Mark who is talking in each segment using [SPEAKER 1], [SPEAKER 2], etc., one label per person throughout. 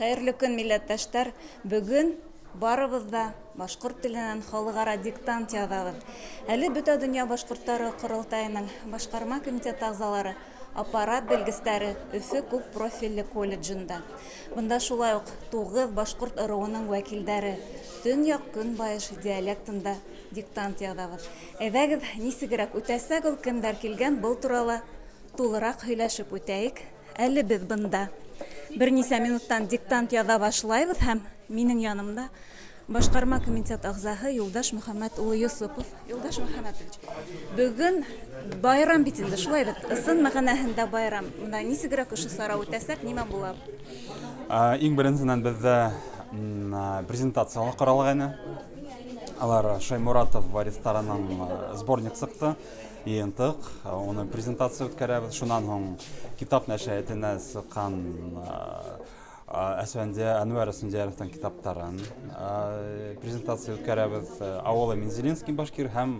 [SPEAKER 1] Хәйерле көн, милләттәштәр! Бөгөн барыбыҙ ҙа башҡорт теленән халыҡ-ара диктант яҙабыҙ. Әле Бөтә донъя башҡорттары ҡоролтайының башҡарма комитеты ағзалары, аппарат белгестәре Өфө күп профильле колледжында. Бында шулай уҡ туғыҙ башҡорт ырыуының вәкилдәре төньяҡ-көнбайыш диалектында диктант яҙабыҙ. Әйҙәгеҙ, нисегерәк үтәсәк ул, кемдәр килгән, был турала тулыраҡ һөйләшеп үтәйек. Әле беҙ бында бер нисә минуттан диктант яҙа башлайбыҙ һәм минең янымда башҡарма комитет ағзаһы Юлдаш Мөхәммәт улы Йосопов. Юлдаш Мөхәммәтович, бөгөн байрам бит инде, шулай бит? Ысын мәғәнәһендә байрам. Бында нисегерәк ошо сара үтәсәк, нимә була?
[SPEAKER 2] Иң беренсенән беҙҙә презентациялар ҡаралғайны. Алар Шаймуратов варистарының сборник сыҡты. Йыйынтыҡ, уны презентация үткәрәбеҙ. Шунан һуң китап нәшриәтенә сыҡҡан Әсвәндә Әнвәр Әсфәндияровтың китаптарын презентация үткәрәбеҙ. Ауылы Мензелинский башкир һәм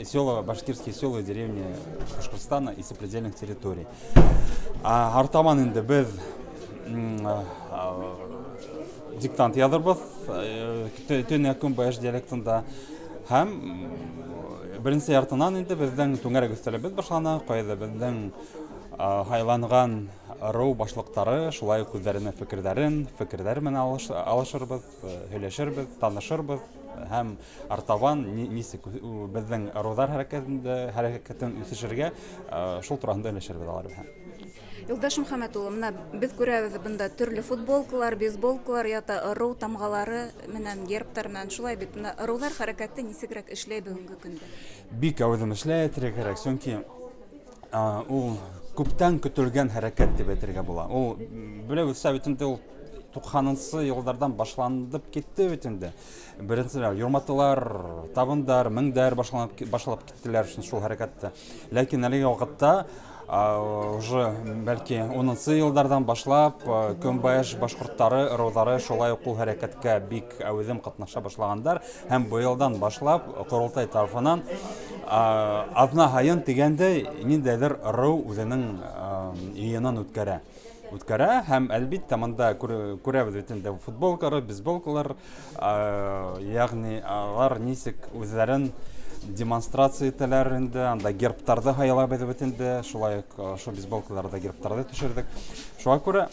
[SPEAKER 2] села, башкирские села и деревни Башкортостана и сопредельных территорий. Артабан инде беҙ диктант яҙырбыҙ төньяҡ-көнбайыш диалектында. Һәм беренсе яртынан инде беҙҙең түңәрәк өҫтәлебеҙ башлана, ҡайҙа беҙҙең һайланған ырыу башлыҡтары шулай уҡ үҙҙәренең фекерҙәрен, фекерҙәр менән алышырбыҙ, һөйләшербеҙ, танышырбыҙ һәм артабан нисек беҙҙең ырыуҙар хәрәкәтендә хәрәкәтен үҫешергә шул тураһында һөйләшербеҙ алар белән.
[SPEAKER 1] Юлдаш Мөхәммәт улы, менә беҙ күрәбеҙ бында төрлө футболкалар, бейсболкалар ята, ырыу тамғалары менән, гербтар менән, шулай бит? Менә ырыуҙар хәрәкәте нисегерәк эшләй бөгөнгө көндә?
[SPEAKER 2] Бик әүҙем эшләй әйтергә кәрәк, сөнки ул күптән көтөлгән хәрәкәт дип әйтергә була. Ул беләбеҙ, бит инде ул 90-нсы йылдарҙан башланып китте бит инде. Беренселәр юрматылар, табындар, меңдәр башланып башлап киттеләр шул хәрәкәтте. Ләкин әлеге ваҡытта уже бәлки 10 йылдарҙан башлап көнбайыш башҡорттары, ырыуҙары шулай ук ул хәрәкәткә бик әүҙем ҡатнаша башлагандар һәм быйылдан башлап ҡоролтай тарафынан аҙна һайын тигәндәй ниндәйҙер ырыу үҙенең йыйынын үткәрә. Үткәрә һәм әлбиттә монда күрәбеҙ бит инде футболкалар, бейсболкалар, ягъни алар нисек үзләрен демонстрация итәләр инде, анда гербтарҙы һайлабыҙ бит инде, шулай уҡ ошо бейсболкаларҙа гербтарҙы төшөрҙөк. Шуға күрә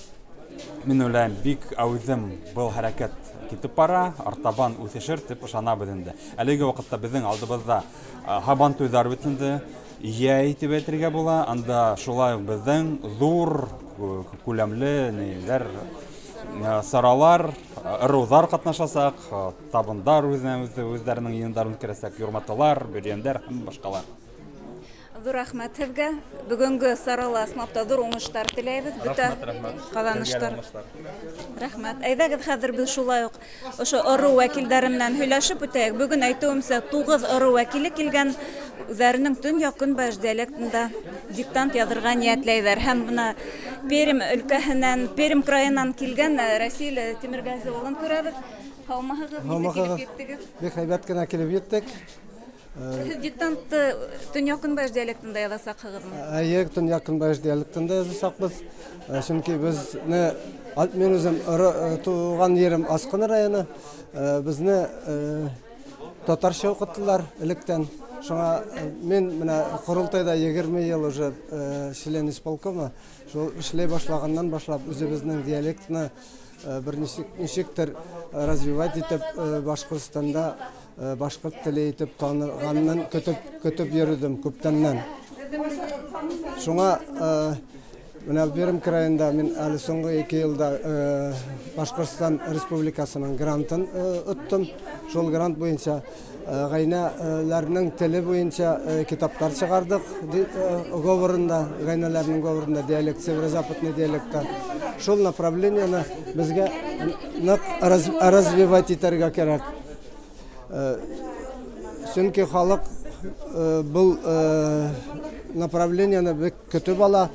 [SPEAKER 2] мин уйлайым, бик әүҙем был хәрәкәт китеп бара, артабан үҫешер тип ышанабыҙ инде. Әлеге ваҡытта беҙҙең алдыбыҙҙа һабантуйҙар бит инде, Йәй дип әйтергә була, анда шулай ук беҙҙең ҙур күләмле ниләр саралар, ырыуҙар ҡатнашасаҡ, табындар үҙенә үҙҙәренең йыйындарын үткәрәсәк, юрматалар, бөрйәндәр һәм башҡалар.
[SPEAKER 1] Ҙур рәхмәт һеҙгә. Бөгөнгө сарала ысынлап та ҙур уңыштар теләйбеҙ. Бөтә ҡаҙаныштар. Рәхмәт. Әйҙәгеҙ, хәҙер беҙ шулай уҡ Ошо ырыу вәкилдәре менән һөйләшеп үтәйек. Бөгөн, әйтеүемсә, туғыҙ ырыу вәкиле килгән, үҙҙәренең төньяҡ-көнбайыш диалектында диктант яҙырға ниәтләйҙәр. Һәм бына Пермь өлкәһенән, Пермь краенан килгән Рәсил Тимергәзе улын күрәбеҙ. Һаумыһығыҙ, нисек килеп еттегеҙ?
[SPEAKER 3] Бик һәйбәт кенә килеп еттек.
[SPEAKER 1] Һеҙ диктантты төньяҡ-көнбайыш диалектында яҙасаҡһығыҙмы?
[SPEAKER 3] Әйе, төньяҡ-көнбайыш диалектында язасаҡбыҙ. Чөнки безне, мин үзем туган ерем Аскын районы, безне татарча укыттылар электән. Шуңа мин менә корылтайда 20 ел уже член исполкома, шул эшләй башлаганнан башлап үзебезнең диалектны бер ничектер развивать итеп Башкортстанда Башкорт теле итеп таныганын көтеп көтеп йөрдем күптәннән. Шуңа менә Пермь краенда мин әле соңгы 2 елда Башкортстан Республикасының грантын оттым. Шул грант буенча гайнәләрнең теле буенча китаплар чыгардык. Говорында, гайнәләрнең говорында диалект, северо-западный диалектта. Шул направлениене безгә нык развивать итәргә кирәк. Чөнки халык был направлениене бик көтеп ала.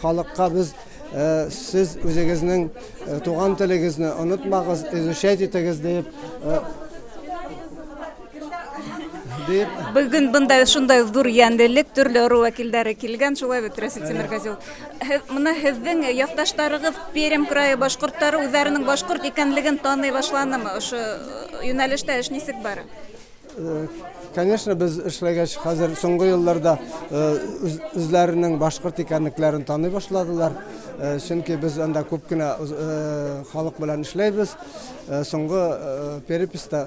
[SPEAKER 3] Халыкка без сез үзегезнең туган телегезне онытмагыз, изучать итегез диеп. Дип.
[SPEAKER 1] Бөгөн бында шундай ҙур йәнлелек, төрлө ырыу вәкилдәре килгән, шулай бит, Рәсил Тимерғәзи улы. Һеҙ, мына һеҙҙең яҡташтарығыҙ Пермь крайы башҡорттары үҙҙәренең башҡорт икәнлеген таный башланымы? Ошо йүнәлештә эш нисек бара?
[SPEAKER 3] Конечно, без эшләгәч, хәзер соңгы елларда үзләренең башҡорт икәнлекләрен таный башладылар. Чөнки без анда күп кенә халык белән эшләйбез. Соңгы переписта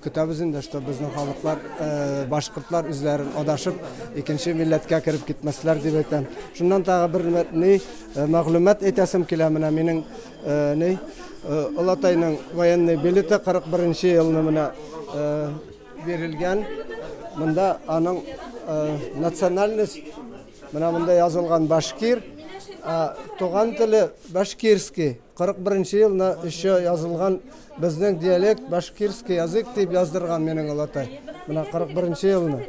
[SPEAKER 3] көтәбез инде, что безнең халыклар, башҡортлар үзләрен адашып икенче милләткә кереп китмәсләр дип әйтәм. Шуннан тагы бер ни мәгълүмат әйтәсем килә. Менә минең ни олатайның военный билеты 41 елны менә бирелгән. Монда аның национальность менә монда язылган башкир, туган теле башкирский. 41 елны еще язылган безнең диалект башкирский язык дип яздырган минең олатай. Менә 41 елны.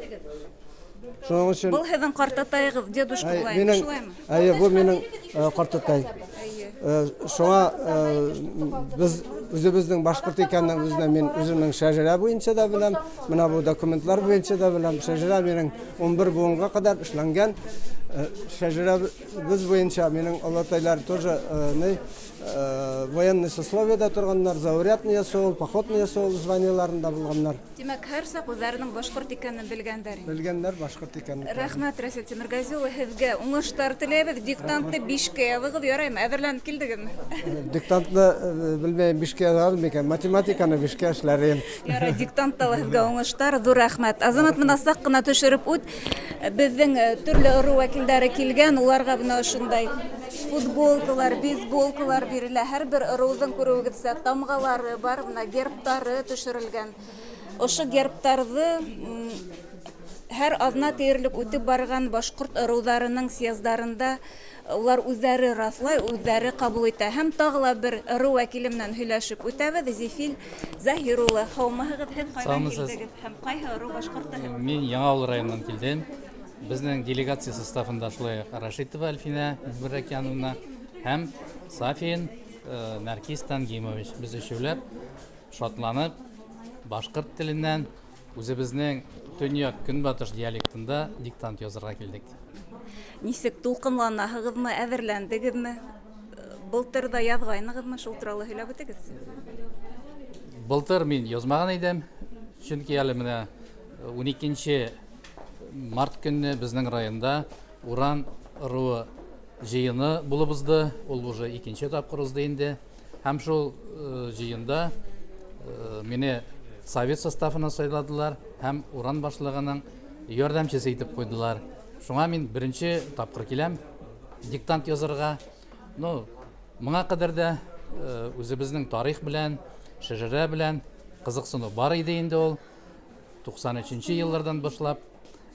[SPEAKER 3] Шуның өчен
[SPEAKER 1] Был һеҙҙең ҡартатайығыҙ, дедушка
[SPEAKER 3] Әй,
[SPEAKER 1] була инде,
[SPEAKER 3] минең
[SPEAKER 1] шулаймы?
[SPEAKER 3] Әйе, бу минең ҡартатай. Шуңа без үзебезнең башҡорт икәнен үзенә мин үземнең шәжәрә буенча да беләм, менә бу документлар буенча да беләм. Шәжәрә минең 11 буынга кадәр эшләнгән. Шәжәрәбез буенча минең олатайлар тоже ни военный сословиеда торганнар, заурядный ясаул, походный ясаул званиеларында булганнар.
[SPEAKER 1] Тимәк, һәр саҡ үҙҙәренең башҡорт икәнен белгәндәр инде.
[SPEAKER 3] Белгәннәр башҡорт икәнен.
[SPEAKER 1] Рәхмәт, Рәсил Тимерғәзи улы, һеҙгә уңыштар теләйбеҙ. Диктантты бишкә яҙығыҙ, яраймы? Әҙерләнеп килдегеҙме?
[SPEAKER 3] Диктантны белмәйем, бишкә яҙам микән? Математиканы бишкә эшләрем.
[SPEAKER 1] Ярай, диктантта ла һеҙгә уңыштар, ҙур рәхмәт. Азамат, мына саҡ ҡына төшөрөп үт. Беҙҙең төрлө ырыу вәкилдәре килгән, уларға бына ошондай футболкалар, бейсболкалар бирелә. Һәр бер ырыуҙың күреүегеҙсә тамғалары бар, бына гербтары төшөрөлгән. Ошо гербтарҙы һәр аҙна тиерлек үтеп барған башҡорт ырыуҙарының съездарында улар үҙҙәре раҫлай, үҙҙәре ҡабул итә. Һәм тағы ла бер ырыу вәкиле менән һөйләшеп үтәбеҙ. Зифил Заһир улы, һаумыһығыҙ, һеҙ ҡайҙан
[SPEAKER 4] Һаумыһығыҙ.
[SPEAKER 1] килдегеҙ һәм ҡайһы ырыу башҡортоһоғоҙ?
[SPEAKER 4] Мин Яңауыл районынан килдем. Беҙҙең делегация составында шулай уҡ Рашитова Әлфинә Мөбәрәкяновна һәм Сафин Наркис Тангимович. Беҙ өсәүләп шатланып башҡорт теленән үҙебеҙҙең төньяҡ көнбатыш диалектында диктант яҙырға килдек.
[SPEAKER 1] Нисек тулҡынланаһығыҙмы, әҙерләндегеҙме? Былтыр ҙа яҙғайнығыҙмы, шул турала һөйләп үтегеҙ.
[SPEAKER 4] Былтыр мин яҙмаған инем, сөнки әле менә 12 март көнне беҙҙең районда Уран ырыуы йыйыны булып уҙҙы. Ул уже икенсе тапҡыр уҙҙы инде. Һәм шул йыйында мине совет составына сайладылар һәм Уран башлығының ярҙамсыһы итеп ҡуйҙылар. Шуңа мин беренсе тапҡыр киләм диктант яҙырға. Ну, моңа ҡәҙәр ҙә үҙебеҙҙең тарих белән, шәжәрә белән ҡыҙыҡһыныу бар ине инде ул 93 йылларҙан башлап.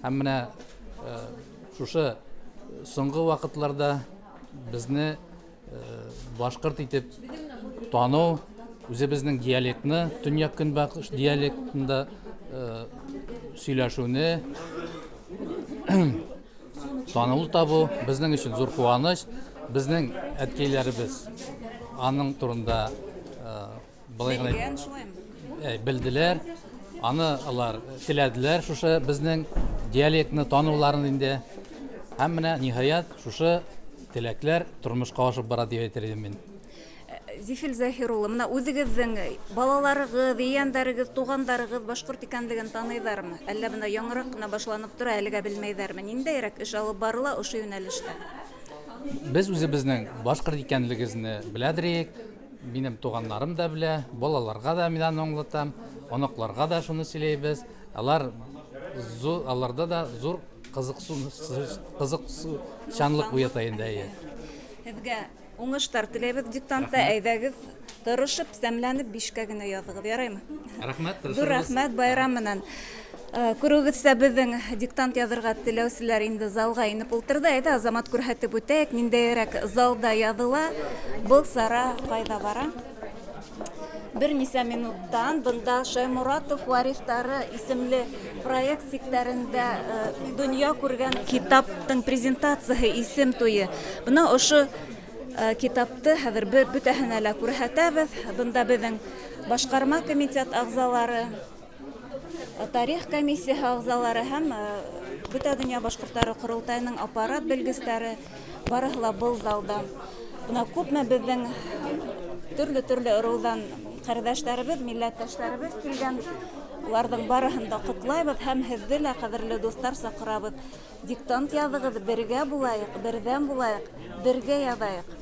[SPEAKER 4] Һәм менә шушы соңғы ваҡытларҙа беҙҙе башҡорт итеп таныу, үҙебеҙҙең диалектны, төньяҡ көнбатыш диалектында һөйләшеүне танылу табыу беҙҙең өсөн ҙур ҡыуаныс. Беҙҙең әткәйләребеҙ аның турында былай ғына
[SPEAKER 1] Белгән, шулаймы?
[SPEAKER 4] Белделәр, аны алар теләделәр шушы беҙҙең диалектны таныуларын инде. Һәм менә ниһаять шушы теләкләр тормошҡа ашып бара тип әйтер инем мин.
[SPEAKER 1] Зифил Заһир улы, мына үҙегеҙҙең балаларығыҙ, ейәндәрегеҙ, туғандарығыҙ башҡорт икәнлеген таныйҙармы? Әллә бына яңыраҡ ҡына башланып тора, әлегә белмәйҙәрме? Ниндәйерәк эш алып барыла ошо йүнәлештә?
[SPEAKER 4] Беҙ үҙебеҙҙең башҡорт икәнлегебеҙҙе беләдерик. Минең туғандарым да белә, балаларға да мин аны аңлатам, оноҡларға да шуны һөйләйбеҙ. Аларҙа да ҙур ҡыҙыҡсанлыҡ уята инде, эйе.
[SPEAKER 1] Һеҙгә уңыштар теләйбеҙ диктантта. Әйҙәгеҙ, тырышып, сәмләнеп бишкә генә яҙығыҙ, яраймы?
[SPEAKER 4] Рәхмәт,
[SPEAKER 1] Ҙур
[SPEAKER 4] тырышырбыҙ.
[SPEAKER 1] рәхмәт, байрам менән. Күреүегеҙсә, беҙҙең диктант яҙырға теләүселәр инде залға инеп ултырҙы. Әйҙә, Азамат, күрһәтеп үтәйек, ниндәйерәк залда яҙыла, был сара ҡайҙа бара. Бер нисә минуттан бында Шаймуратов вариҫтары исемле проект сиктәрендә донъя күргән китаптың презентацияһы, исем туйы. Бына ошо китапты хәҙер бөтәһенә лә күрһәтәбеҙ. Бында беҙҙең башҡарма комитет ағзалары, Тарих комиссияһы ағзалары һәм Бөтә донъя башҡорттары ҡоролтайының аппарат белгестәре барыһы ла был залда. Бына күпме беҙҙең төрлө-төрлө ырыуҙан ҡәрҙәштәребеҙ, милләттәштәребеҙ килгән. Уларҙың барыһын да ҡотлайбыҙ һәм һеҙҙе лә, ҡәҙерле дуҫтар, саҡырабыҙ. Диктант яҙығыҙ, бергә булайыҡ, берҙәм булайыҡ, бергә яҙайыҡ.